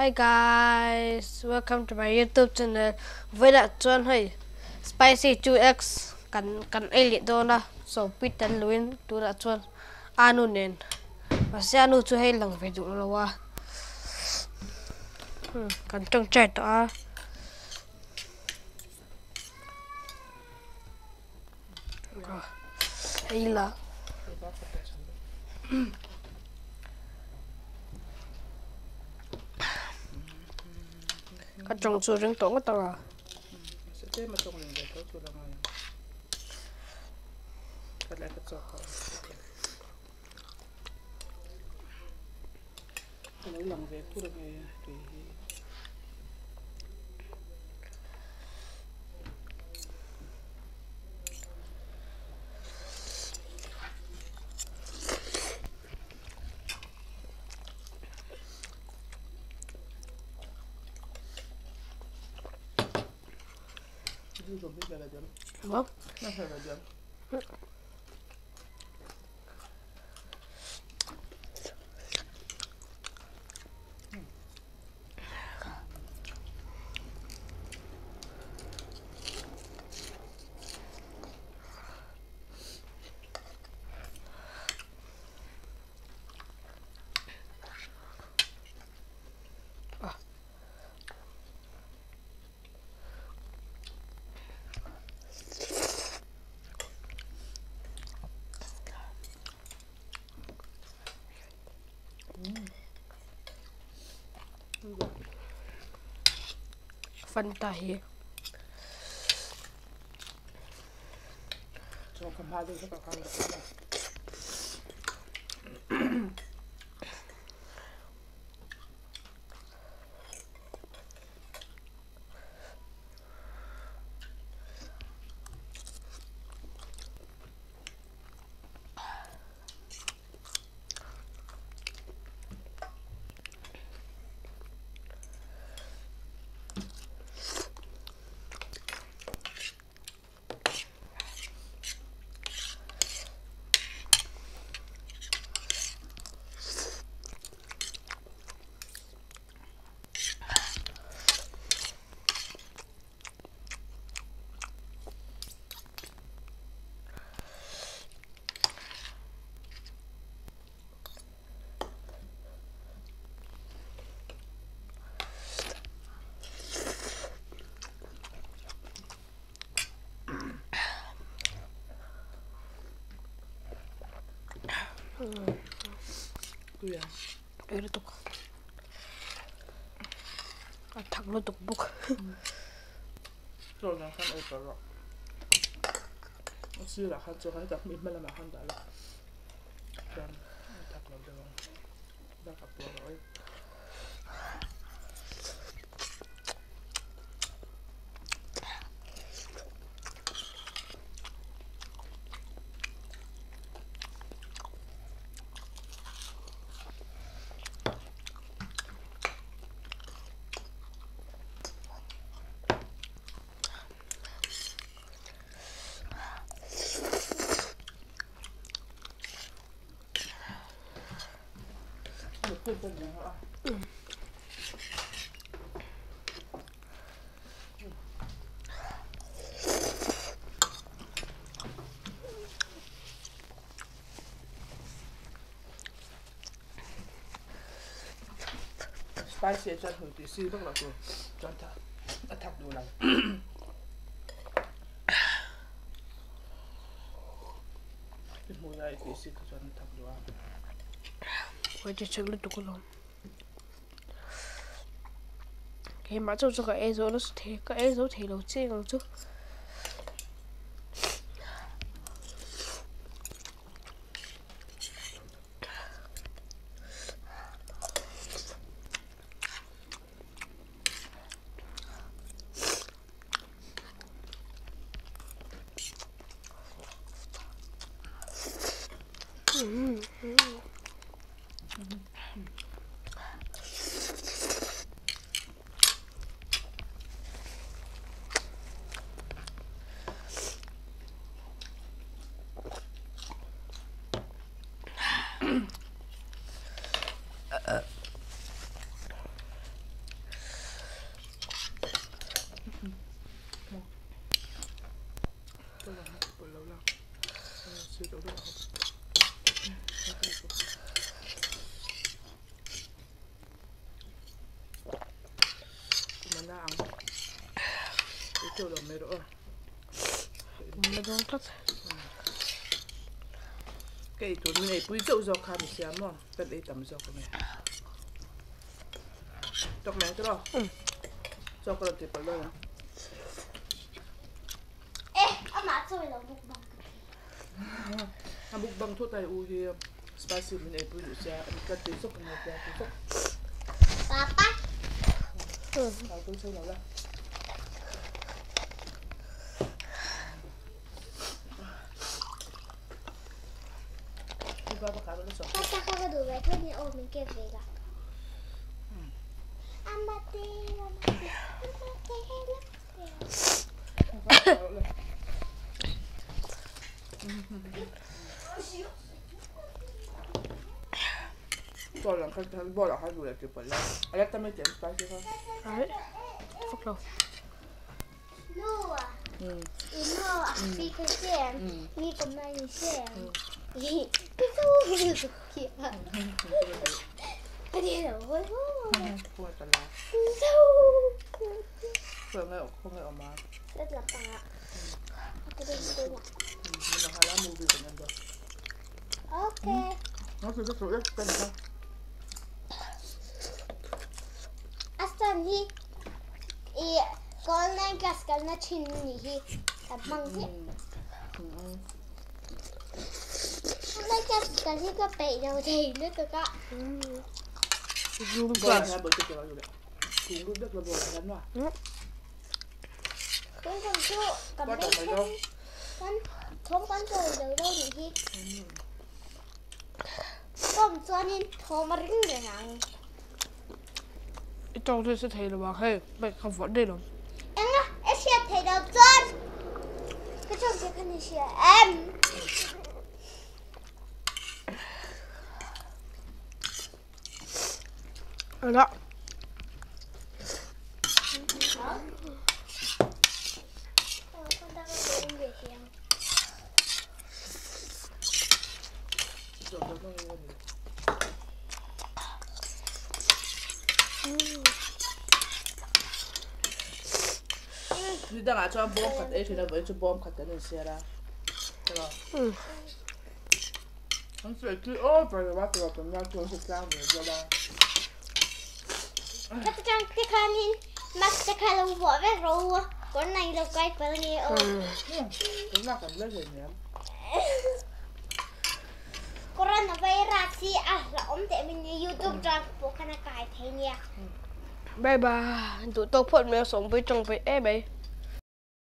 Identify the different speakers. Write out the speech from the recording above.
Speaker 1: Hi guys, welcome to my YouTube channel. Vawiinah chuan hei spicy 2x kan kan ei leh dawn a, so pit an luin tunah chuan anu nen mahse anu chu hei lang ve duh lo a, kan tawngtai tawh a. Hei la. Ka tawng chu ring tawh ngawt ang a. Fanta hi. Tui lutuk a thak lutuk bawk.
Speaker 2: Spicy a chuan hmui tui si vak lo tur chuan a thak duh lo. I hmui a i tui si te chuan a thak duh a.
Speaker 1: Hmui ti chak lutuk alawm. Keimah chauh chu ka ei zo nasa thei ka ei zo thei lo chiang ang chu.
Speaker 2: Teuh lo mai rawh aw.
Speaker 1: Pum la dawn tlat.
Speaker 2: Ka ei tur min eipui zauh zawk kha mi siam maw? Kan ei tam zawk a ni. Tawk mai ang tiraw? Chaw ka rawn tih palh dawn ang.
Speaker 3: Eh, amah chaw i lo mukbang ka ti.
Speaker 2: A mukbang thut a i u hi spicy min eipui duh sia, ka ti zawk a ni tia ti zawk.
Speaker 3: Papa.
Speaker 2: Kal pui chho lo la.
Speaker 3: Papa kha ka duh ve tho ni aw min kep ve la. Amate amate amate Aston hi i online class kalna thin nih hi kan hmang chiah. Online class kal hi ka peih lo thei lutuk a.
Speaker 1: Zoom class.
Speaker 3: Tun kum chu kan beng thleng kan thawm kan chawi lo lo nih hi. Kawm chuanin thawm a ring reng ang.
Speaker 1: I tawng chu i hre thei lo ang hei bike kha vuah daih lo.
Speaker 3: Enga i hriat theih loh chuan ka tawng te khan i hria em?
Speaker 1: Ala.
Speaker 2: Ni dangah chuan bawm khat ei thin a vawiin chu bawm khat kan insial a An sawi khi over lo a tawp an la chuan hritlang ve deuh a.
Speaker 3: Khata tang te khanin mask te kha lo vuah vek rawh u a, kawr nai lo kai palh nge aw.
Speaker 2: Tunah kan la hlei nen.
Speaker 3: Corona virus hi a hlauhawm teh min ni youtube tang pawh khan a kai thei nia.
Speaker 1: Bye bye duh tawk phawt mai a sawmpui tawng peih em mai.